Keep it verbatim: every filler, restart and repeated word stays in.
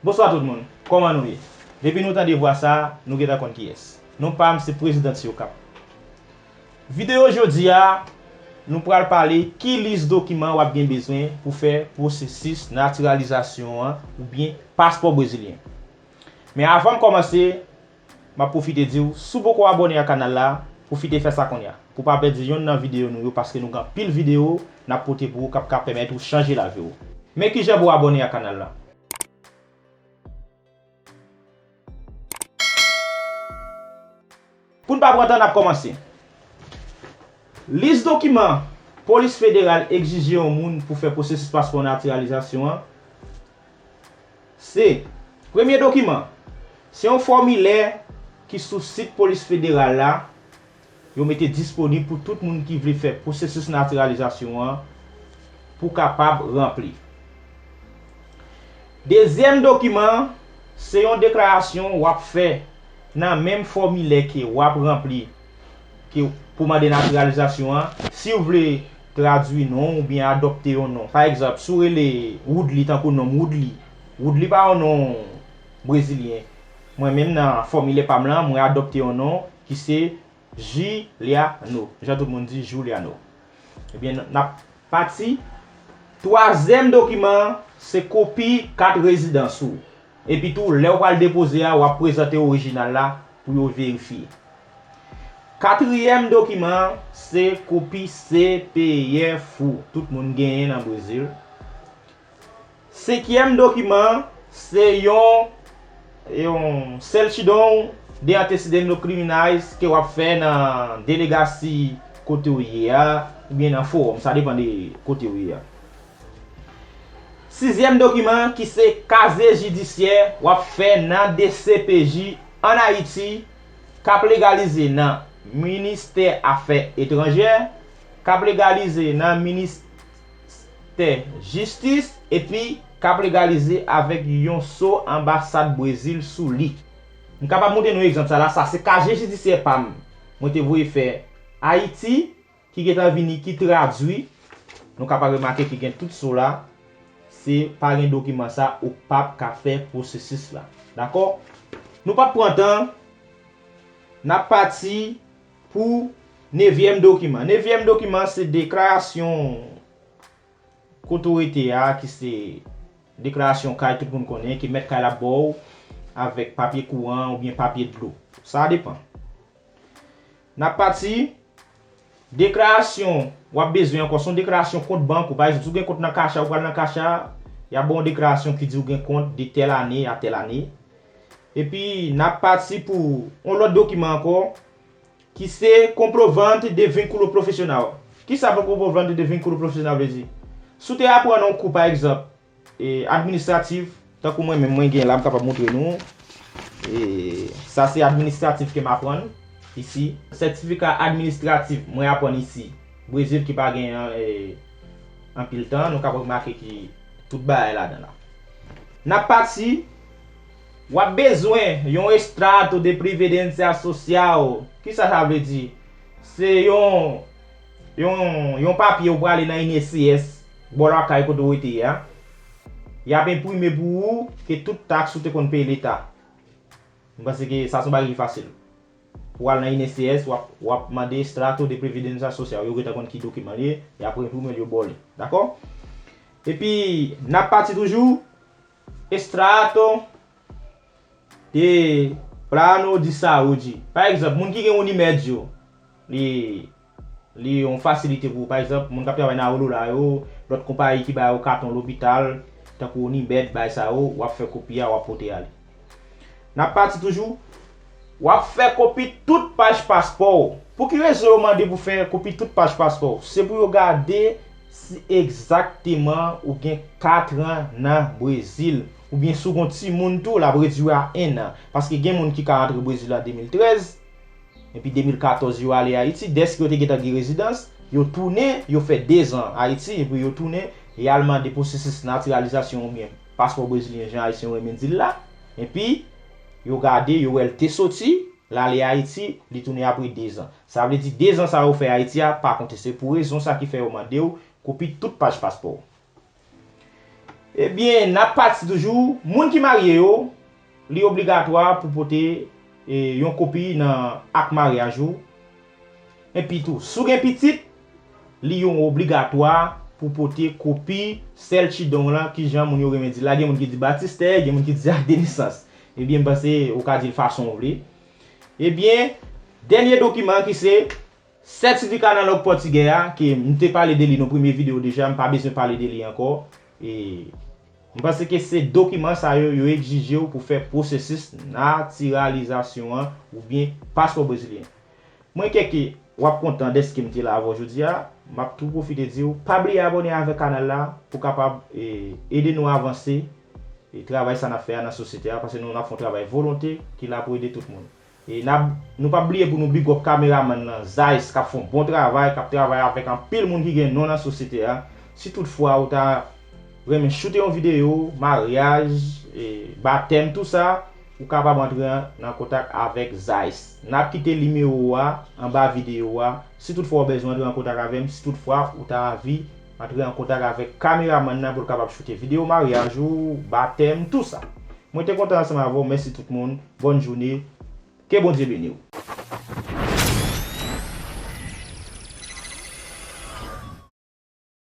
Bonswa tout moun, kòman nou ye? Depi nou tande vwa sa, nou gentan konn kiyès. Non pa m se Prezidan Tiyokap. Videyo jodi a, nou pral pale ki lis dokiman w ap gen bezwen pou fè pwosesis natiralizasyon an oubyen paspò brezilyen. Men avan m kòmanse, m ap pwofite di w, si w poko abòne ak kanal la, pwofite fè sa kounye a, pou w pa pèdi yonn nan videyo nou yo, paske nou gen anpil videyo n ap pote pou ou k ap ka pèmèt ou chanje lavi w. Men kijan pou w abòne ak kanal la. Pou n pa pran tan, n ap kòmanse. Lis dokiman polis federal egzije yon moun pou fè pwosesis paspò natiralizasyon an, se, premye dokiman, se yon fòmilè ki sou sit polis federal la, yo mete disponib pou tout moun ki vle fè pwosesis natiralizasyon an pou kapab ranpli. Dezyèm dokiman, se yon deklarasyon w ap fè nan menm fòmilè ke w ap ranpli ke pou mande natiralizasyon an. Si w vle tradui non w oubyen adòpte yon non, pa egzanp, si w rele Woodly tankou non m Woodly, Woodly pa yon non brezilyen. Mwen menm nan fòmilè pa m lan, mwen adòpte yon non ki se Juliano. Jan tout moun di Juliano. Ebyen, n ap pati. Twazyèm dokiman an, se kopi kat rezidans ou. Epi tou, lè w pral depoze a, w ap prezante orijinal la pou yo verifye. Katriyèm dokiman an, se kopi C P F ou. Tout moun genyen nan Brezil. Senkyèm dokiman an, se yon, yon certidão de antecedentes criminais ke w ap fè nan delegasi kote w ye a, oubyen nan fowòm, sa depann de kote w ye a. Sizyèm dokiman an, ki se kazye jidisyè, w ap fè nan D C P J ann Ayiti, k ap legalize nan Ministè Afè Etranjè, k ap legalize nan Minis tè jistis, epi k ap legalize avèk yon so anbasad Brezil sou li. M kapab montre nou egzanp sa la, sa se kazye jidisyè pa m, mwen te voye fè Ayiti, ki gentan vini, ki tradui. Nou kapab remake ki gen tout so la, se pa gen dokiman sa, ou p ap ka fè pwosesis la. Dakò? Nou p ap pran tan, n ap pati pou nevyèm dokiman. Nevyèm dokiman se deklarasyon kote w rete a, ki se deklarasyon kay tout moun konnen, ke mèt kay la ap ba w avèk papye kouran oubyen papye dlo. Sa depann. N ap pati, deklarasyon w ap bezwen ankò, se yon deklarasyon kont bank ou. Pa egzanp, si w gen kont nan Cash App, ou pral nan Cash App, y ap ba w yon deklarasyon ki di w gen kont de tèl ane a tèl ane. Epi, n ap pati pou yon lòt dokiman ankò, ki se comprovante de vínculo profissional. Kisa pou comprovante de vínculo profissional vle di? Si w te aprann yon kou, pa egzanp, e, administratif, tankou mwen menm, mwen gen la, m kapab montre nou. E, sa se administratif ke m aprann isi. Sètifika administratif, mwen aprann isi Brezil ki pa gen, e, anpil tan. Nou kapab remake ki tout bagay ladan la. N ap pati, w ap bezwen yon extrato de previdência social. Kisa sa vle di? Se yon, yon, yon papye ou prale nan I N S S, bò lakay kote w rete a. Y ap enprime pou ou ke tout taks ou te konn peye leta. M panse ke sa se yon bagay ki fasil. Pou w al nan I N S S, w ap, w ap mande extrato de previdência social. Yo gentan konn ki dokiman li ye, y ap enprime l, yo ba w li. Dakò? Epi, n ap pati toujou, extrato de plano de saúde. Pa egzanp, moun ki gen Unimed yo, li, li yon fasilite pou, pa egzanp, moun k ap travay nan Aurora yo, lòt konpayi ki ba yo katon lopital, tankou Unimed, bay sa yo, w ap fè kopi a, w ap pote ale. N ap pati toujou. W ap fè kopi tout paj paspò w. Pou ki rezon yo mande pou fè kopi tout paj paspò w? Se pou yo gade si egzakteman ou gen katran nan Brezil, oubyen si w gen yon timoun tou, l ap redui a en an. Paske gen moun ki ka rantre Brezil an de mil trèz, epi de mil katòz yo ale Ayiti, dèske yo te gentan gen rezidans, yo tounen, yo fè dezan Ayiti, epi yo tounen, y al mande pwosesis natiralizasyon oubyen paspò brezilyen, jan Ayisyen yo renmen di l la, epi yo gade, yo wè l te soti, l ale Ayiti, li tounen apre dezan. Sa vle di dezan sa yo fè Ayiti a pa konte. Se pou rezon sa ki fè yo mande w kopi tout paj paspò w. Ebyen, n ap pati toujou. Moun ki marye yo, li obligatwa pou pote e, yon kopi nan ak maryaj ou. Epi tou, si w gen pitit, li yon obligatwa pou pote kopi sètchidon w lan, kijan moun yo renmen di l la. Gen moun ki di batistè, gen moun ki di ak de nesans. Ebyen, m panse ou ka di l fason w vle. Ebyen, dènye dokiman ki se sètifika nan lang pòtigè a, ke m te pale de li nan premye videyo deja, m pa bezwen pale de li ankò. E m panse ke se dokiman sa yo, yo egzije w pou fè pwosesis natiralizasyon an oubyen paspò brezilyen. Mwen kwè ke w ap kontan dèske m te la avè w jodi a. M ap tou pwofite di w, pa bliye abòne avèk kanal la pou kapab e, ede nou avanse e travay sa n ap fè a nan sosyete a, paske nou, n ap fè yon travay volonte ki la pou ede tout moun. E n ap, nou p ap bliye pou nou big up kameramann nan, Zais, k ap fè yon bon travay, k ap travay avèk anpil moun ki gen non nan sosyete a. Si toutfwa ou ta renmen choute yon videyo, maryaj, e, batèm, tou sa, ou kapab antre an, nan kontak avèk Zais. N ap kite nimewo a anba videyo a. Si toutfwa ou bezwen antre an kontak avè m, si toutfwa ou ta anvi antre an kontak avèk kameramann nan pou l kapab choute videyo maryaj ou, batèm, tou sa. Mwen te kontan ansanm avè w. Mèsi tout moun. Bòn jounen. Ke Bondye beni w.